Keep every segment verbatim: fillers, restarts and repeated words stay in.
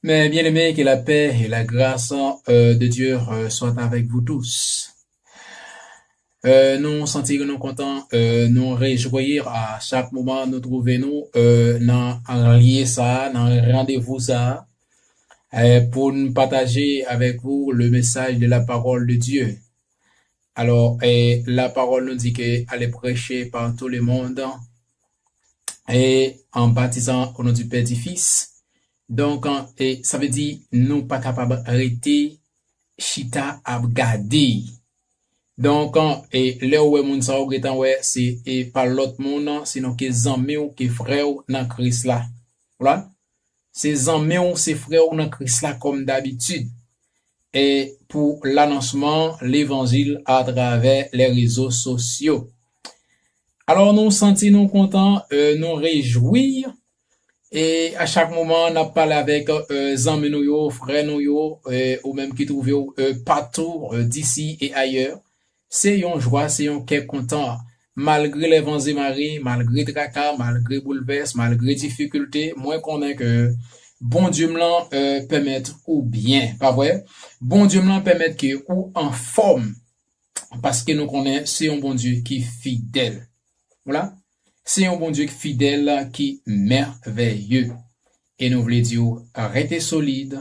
Mes bien-aimés, que la paix et la grâce euh, de Dieu euh, soient avec vous tous. Euh, nou santi ke nou kontan, euh, nou rejwi a chak moman nou twouve nou euh, nan lye sa, nan randevou sa, euh, pou n pataje avèk ou le message de la parole de Dieu. Alors, euh, la parole nous dit que allez prêcher par tout le monde et en baptisant au nom du Père, du Fils. Donc, euh, et ça veut dire nou pa kapab rete chita ap gade. Donk, e, lè w wè moun sa, w gentan wè se e, pa lòt moun, sinon ke zanmi w, ke frè w nan Kris la. Vwala. Se zanmi w, se frè w nan Kris la, kòm dabitid. E pou lanonsman levanjil atravè lè rezo sosyo. Alò, nou santi nou kontan, e, nou rejwi. E a chak moman, n ap pale avèk e, zanmi nou yo, frè nou yo, e, ou menm ki twouve w e, patou, e, disi e ayè. Se yon jwa, se yon kè kontan. Malgre lè van e mare, malgre traka, malgre boulvès, malgre difikilte, mwen konnen ke Bondye m lan e, pèmèt ou byen, pa vre? Bondye m lan pèmèt ke ou anfòm. Paske nou konnen se yon Bondye ki fidèl. Vwala. Se yon Bondye ki fidèl, ki mèvèye. E nou vle di w, rete solid,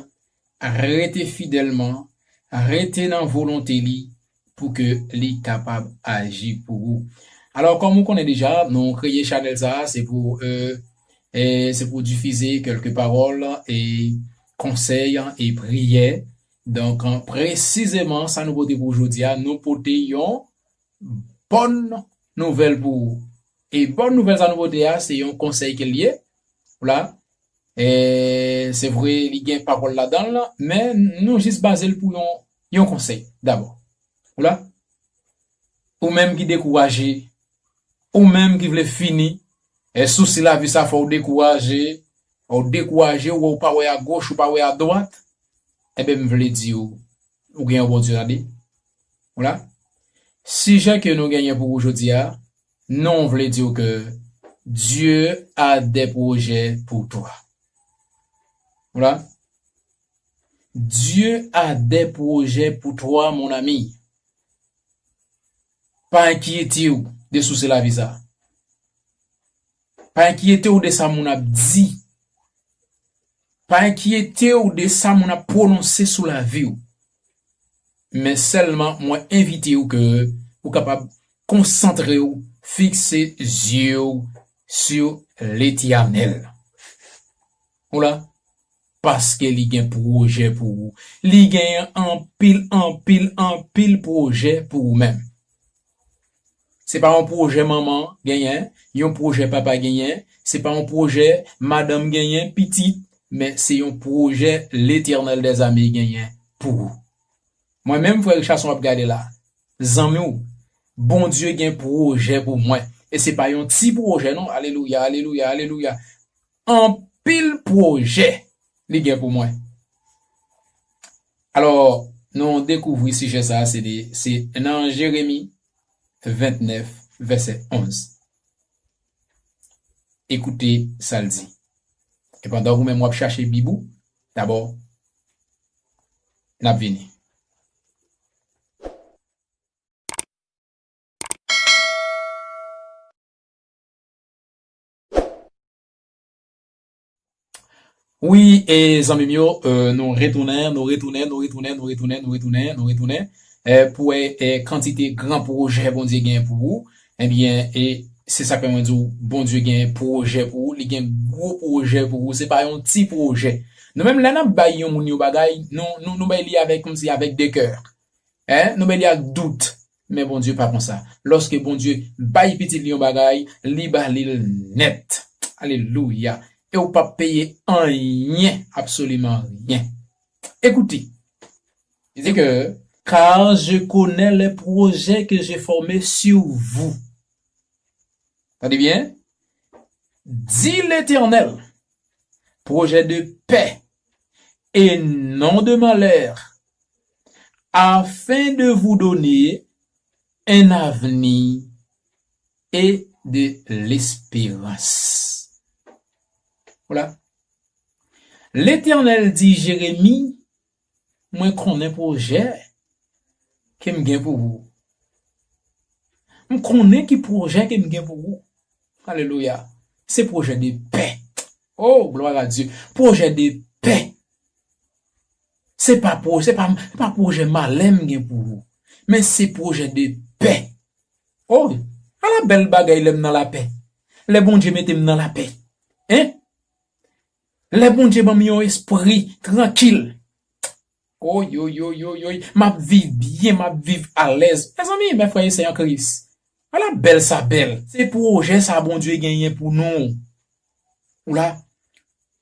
rete fidèlman, rete nan volonte li pou ke li kapab aji pou ou. Alò, kòm ou konnen deja, nou kreye chanèl sa a, se pou, e, e, se pou difize kèlke pawòl e konsèy e priyè. Donk, presizeman, sa nou pote pou jodi a, nou pote yon bòn nouvèl pou ou. E bòn nouvèl sa nou pote a, se yon konsèy ke l ye. Vwala. E, se vre, li gen pawòl ladan l, men nou jis baze l pou yon, yon konsèy, dabò. Vwala. Ou menm ki dekouraje, ou menm ki vle fini, e sousi lavi sa fè w dekouraje, ou dekouraje, ou wè w pa wè agoch, ou pa wè adwat, enben, m vle di w, ou gen yon Bondye, tande. Vwala. Sijè ke nou genyen pou ou jodi a, non vle di w ke Dieu a des projets pour toi. Vwala. Dieu a des projets pour toi, mon ami. Pa enkyete w de sousi lavi sa. Pa enkyete w de sa moun ap di. Pa enkyete w de sa moun ap pwononse sou lavi w. Men sèlman mwen envite w ke ou kapab konsantre w, fikse zye w sou Letènèl. Vwala. Paske li gen pwojè pou ou. Li genyen anpil, anpil, anpil pwojè pou ou menm. Se pa yon pwojè manman genyen, yon pwojè papa genyen, se pa yon pwojè madanm genyen, pitit, men se yon pwojè Letènèl dèzame genyen pou ou. Mwen menm, frè Richardson ap gade la, zanmi w, Bondye gen pwojè pou mwen. E se pa yon ti pwojè, non. Alelouya, alelouya, alelouya. Anpil pwojè li gen pou mwen. Alò, nou dekouvri sijè sa a, se de, se nan Jeremi vennèf, vèsè onz. Ekoute sa l di. E pandan ou menm w ap chache Bib ou, dabò, n ap vini. Wi, e zanmi m yo, e, nou retounen, nou retounen, nou retounen, nou retounen, nou retounen, nou retounen, e, pou wè e, kantite gran pwojè Bondye gen pou ou. Ebyen, e se sa k fè mwen di w, Bondye gen pwojè pou ou, li gen gwo pwojè pou ou, se pa yon ti pwojè. Nou menm, lè n ap bay yon moun yon bagay, nou, nou, nou bay li avèk, kòmsi avèk de kè. Hein? Nou bay li ak dout. Men Bondye pa konsa. Lòske Bondye bay pitit li yon bagay, li ba li l nèt. Alelouya. E ou p ap peye anyen, absoliman anyen. Ekoute, li di ke, car je connais les projets que j'ai formés sur vous. Tande byen. Dit l'Éternel, projet de paix et non de malheur, afin de vous donner un avenir et de l'espérance. Voilà. Letènèl di Jeremi, mwen konnen pwojè ke m gen pou ou. M konnen ki pwojè ke m gen pou ou. Alelouya. Se pwojè de pè. Oh, gloire à Dieu. Pwojè de pè. Se pa pwo-, se pa, se pa pwojè malè m gen pou ou. Men se pwojè de pè. Oh, ala bèl bagay lè m nan lapè. Lè Bondye mete m nan lapè. Hein? Lè Bondye ban m yon espri trankil. Oy, oy, oy, oy, oy. M ap viv byen, m ap viv alèz. Mezanmi, mes frères et sœurs en Christ. Ala bèl sa bèl. Se pwojè sa Bondye genyen pou nou. Ou la?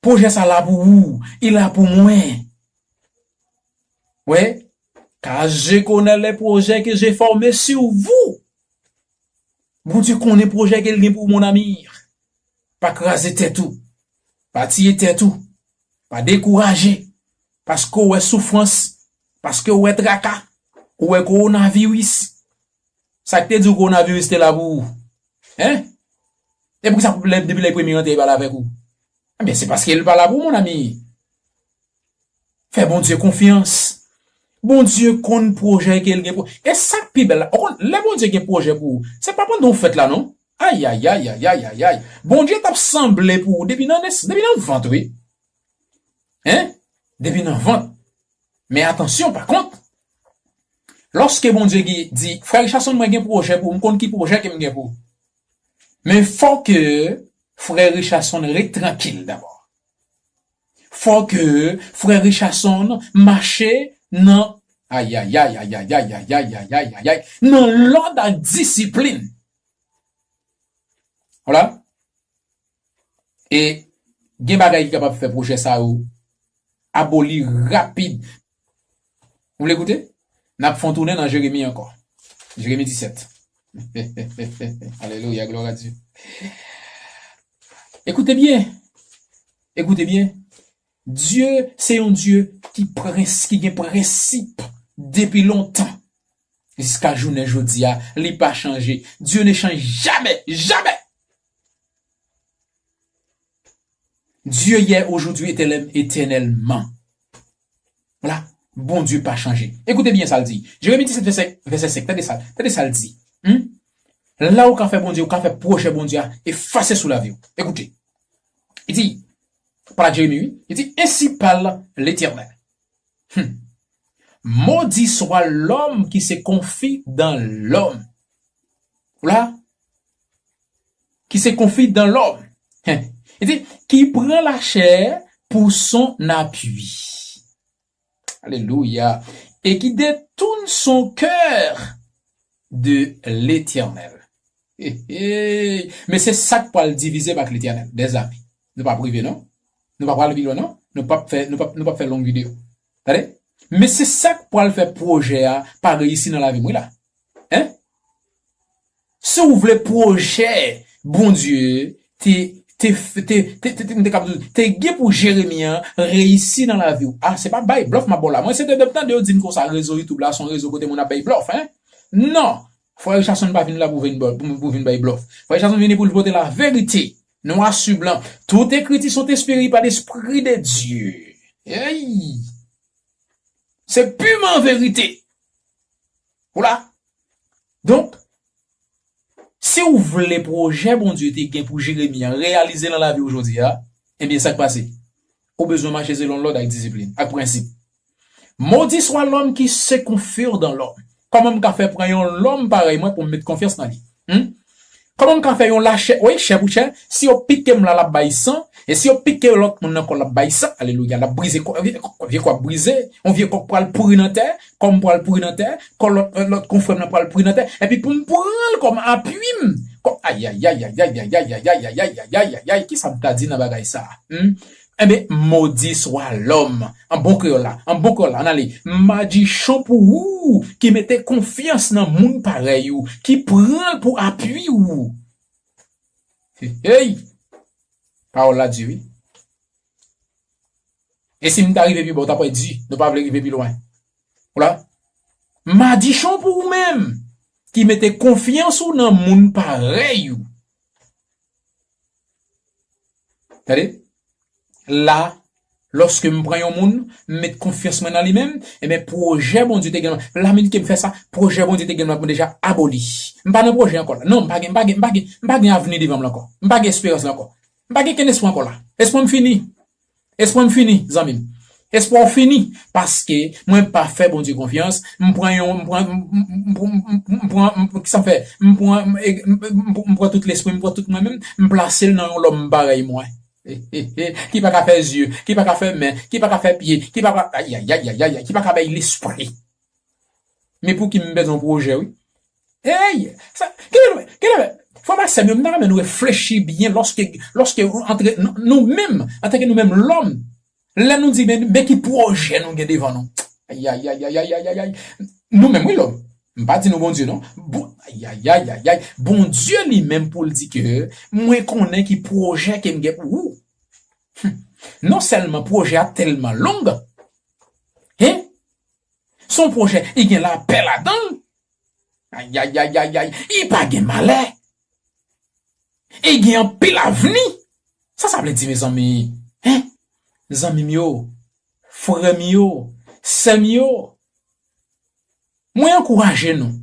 Pwojè sa la pou ou. Li la pou mwen. Wè? Car je connais les projets que j'ai formés sur vous. Bondye konnen pwojè ke l gen pou ou, mon ami. Pa kraze tèt ou. Pa tiye tèt ou. Pa dekouraje. Paske w wè soufrans. Paske w wè traka. Ou wè kowonaviris. Sa k te di w kowonaviris te la pou ou? Hein? E poukisa depi lè premye rantre li pale avèk ou? Ebyen, se paske l pa la pou ou, mon ami. Fè Bondye konfyans. Bondye konn pwojè ke l gen pou. E sa k pi bèl la, ou konn, lè Bondye gen pwojè pou ou, se pa pandan w fèt la, non. Ayayay, ayayay, ayayay. Bondye t ap sanble pou ou depi nan nes-, depi nan vant, wi. Hein? Depi nan vant. Men atansyon, pa kont, lòske Bondye di, di, Frè Richardson, mwen gen pwojè pou ou, m konn ki pwojè ke m gen pou ou. Men fò ke Frè Richardson ret trankil dabò. Fò ke Frè Richardson mache nan, ayayay, ayayay, ayayay, ayayay, nan lòd ak disiplin. Vwala. E gen bagay ki kapab fè pwojè sa yo aboli rapid. Ou vle koute? N ap fè yon tounen nan Jeremi ankò. Jeremi disèt. Alelouya, glwa a Dye. Ekoute byen. Ekoute byen. Dye se yon Dye ki prens-, ki gen prensip depi lontan. Jiska jounen jodi a, li pa chanje. Dieu ne change jamais, jamais. Dieu hier, aujourd'hui, éternel-, éternellement. Vwala, Bondye pa chanje. Ekoute byen sa l di. Jeremi disèt, vèsè, vèsè senk, tande sa, tande sa l di. Hmm? La ou ka fè Bondye, ou ka fè pwojè Bondye a efase sou lavi w. Ekoute. Li di, pale ak Jeremi, wi. Li di, ainsi parle l'Éternel. Hmm. Maudit soit l'homme qui se confie dans l'homme. Vwala. Qui se confie dans l'homme. Hein. Li di, qui prend la chair pour son appui. Alelouya. Et qui détourne son cœur de l'Éternel. Hey, hey. Men se sa k pral divize m ak Letènèl, dèzame. Nou p ap rive, non. Nou pa pral pi lwen, non. Nou p ap fè, nou p ap, nou p ap fè long videyo. Tande? Men se sa k pral fè pwojè a pa reyisi nan lavi m, wi la. Hein? Si w vle pwojè Bondye te, te, te, te, te, m te kab di w, te gen pou Jeremi an reyisi nan lavi w. Ah, se pa bay blòf m ap ba w la. Mwen, se de, de, tande yo di m konsa, rezo YouTube la, se yon rezo kote moun ap bay blòf, hein? Non! Frè Richardson pa vin la pou vin ba-, pou, pou vin bay blòf. Frè Richardson vini pou l pote laverite. Nwa su blan. Tout écriture sont inspirées par l'Esprit de Dieu. Hey! C'est purement vérité. Vwala. Donk, si w vle pwojè Bondye te gen pou Jeremi an reyalize nan lavi w jodi a, ebyen, sa k pase? Ou bezwen mache selon lòd ak disiplin, ak prensip. Maudit soit l'homme qui se confie dans l'homme. Kòman m ka fè pran yon lòm parèy mwen pou m met konfyans nan li? Hmm? Kòman m ka fè yon lachè, wi, chè pou chè, si yo pike m la, l ap bay san, e si yo pike lòt moun nan kò, l ap bay san, alelouya, l ap brize kò, vye, vye kò ap brize, yon vye kò pral pouri nan tè, kò m pral pouri nan tè, kò lòt, lòt konfrè m nan pral pouri nan tè, epi pou m pran l kòm apui m, kòm, ayayay, ayayay, kisa m ta di nan bagay sa a? Hmm? Enben, maudit soit l'homme. An bon kreyòl la, an bon kreyòl la, ann ale. Madichon pou ou ki mete konfyans nan moun parèy ou, ki pran l pou apui ou. Hey, hey! Pawòl la di, wi. E si m ta rive pi ba, w ta pral di, nou pa vle rive pi lwen. Vwala. Madichon pou ou menm ki mete konfyans ou nan moun parèy ou. Tande? La, Lòske m pran yon moun, m met konfyans mwen nan li menm, ebyen, pwojè Bondye te gen, la minit ke m fè sa, pwojè Bondye te gen, mwen deja aboli. M pa nan pwojè ankò la. Non, m pa gen, m pa gen, m pa gen, m pa gen avni devan m la ankò. M pa gen esperans la ankò. M pa gen kenn espwa ankò la. Espwa m fini. Espwa m fini, zanmi m. Espwa w fini. Paske mwen pa fè Bondye konfyans. M pran yon, m pran, m, m, m, m, m, m pran, m, m, kisa m fè? M pran, m, e, m, m, m, m pran tout lespri, m pran tout mwen menm, m plase l nan yon lòm parèy mwen. Ki pa ka fè zye, ki pa ka fè men, ki pa ka fè pye, ki pa ka, ayayayayay, ki pa ka bay lespri. Men pouki m bezwen pwojè, wi. Hey! Sa, kenbe, kenbe, frè m ak sè m yo, m ta renmen nou reflechi byen lòske, lòske nou antre, nou, nou menm, antanke nou menm lòm, lè nou di, men, men ki pwojè nou gen devan nou. Ayayayayayay. Nou menm, wi, lòm. M pa di nou Bondye, non. Bon, ayayayayay. Bondye li menm pou l di ke mwen konnen ki pwojè ke m gen pou ou. Hmm. Non sèlman pwojè a tèlman long, hein? Se yon pwojè, li gen lapè ladan l. Ayayayayay, li pa gen malè. Li gen anpil avni. Sa sa vle di, mezanmi? Hein? Zanmi m yo, frè m yo, sè m yo, mwen ankouraje nou.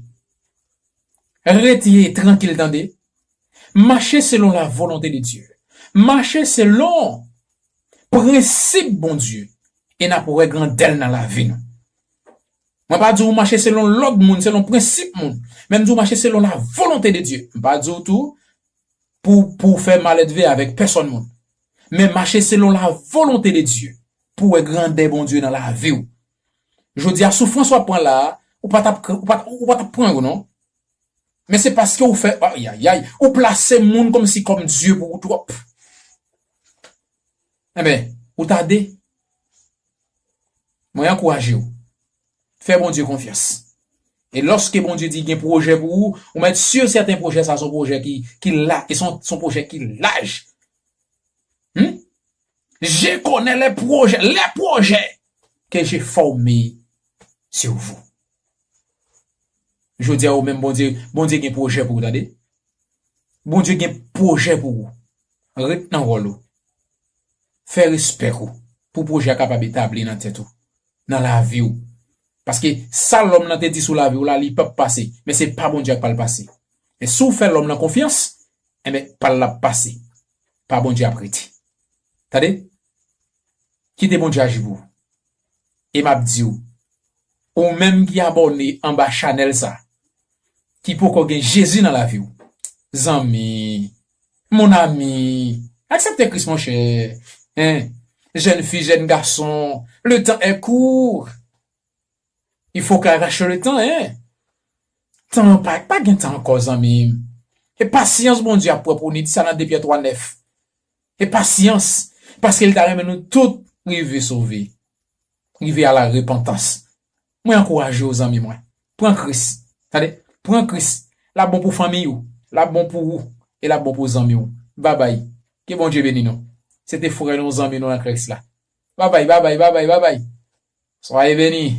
Rete trankil, tande. Mache selon la volonte de Dye. Mache selon prensip Bondye. E n ap wè grandè l nan lavi nou. Mwen pa di w mache selon lòd moun, selon prensip moun. Men m di w mache selon la volonte de Dye. M pa di w tou pou, pou w fè malèdve avèk pèsòn moun. Men mache selon la volonte de Dye pou w wè grandè Bondye nan lavi w. Jodi a, soufrans w ap pran la a, ou pa t ap, ou pa, ou pa t ap pran yo, non. Men se paske ou fè, ayayay, ou plase moun kòmsi kòm Dye pou ou twòp. Enben, ou tade. Mwen ankouraje w. Fè Bondye konfyans. E lòske Bondye di gen pwojè pou ou, ou mèt si sèten pwojè sa se yon pwojè ki, ki la, e se yon, se yon pwojè ki laj. Hmm? Je connais les projets, les projets que j'ai formés sur vous. Jodi a, ou menm, Bondye, Bondye gen pwojè pou ou, tande. Bondye gen pwojè pou ou. Ret nan wòl ou. Fè respè ou pou pwojè a kapab etabli nan tèt ou, nan lavi w. Paske sa lòm nan te di sou lavi w la, li p ap pase. Men se pa Bondye a k pral pase. Men si w fè lòm nan konfyans, enben, pa l ap pase. Pa Bondye ap rete. Tande? Kite Bondye aji pou ou. E m ap di w, ou menm ki abòne anba chanèl sa, ki poko gen Jezi nan lavi w, zanmi, mon ami, aksepte Kris, monchè. Hein? Jèn fi, jèn gason, le temps est court. Il faut qu'on arrache le temps, hein? Tan pa, pa gen tan ankò, zanmi m. E pasyans Bondye ap pran pou nou, li di sa nan de Pyè twa nèf. E pasyans, paske li ta renmen nou tout rive sove, rive a la repantans. Mwen ankouraje w, zanmi mwen. Pran Kris. Tande? Pran Kris. L ap bon pou fanmiy ou. L ap bon pou ou. E l ap bon pou zanmi w. Babay. Ke Bondye beni nou. Se te frè nou, zanmi nou nan Kris la. Babay, babay, babay, babay. Soyez bénis.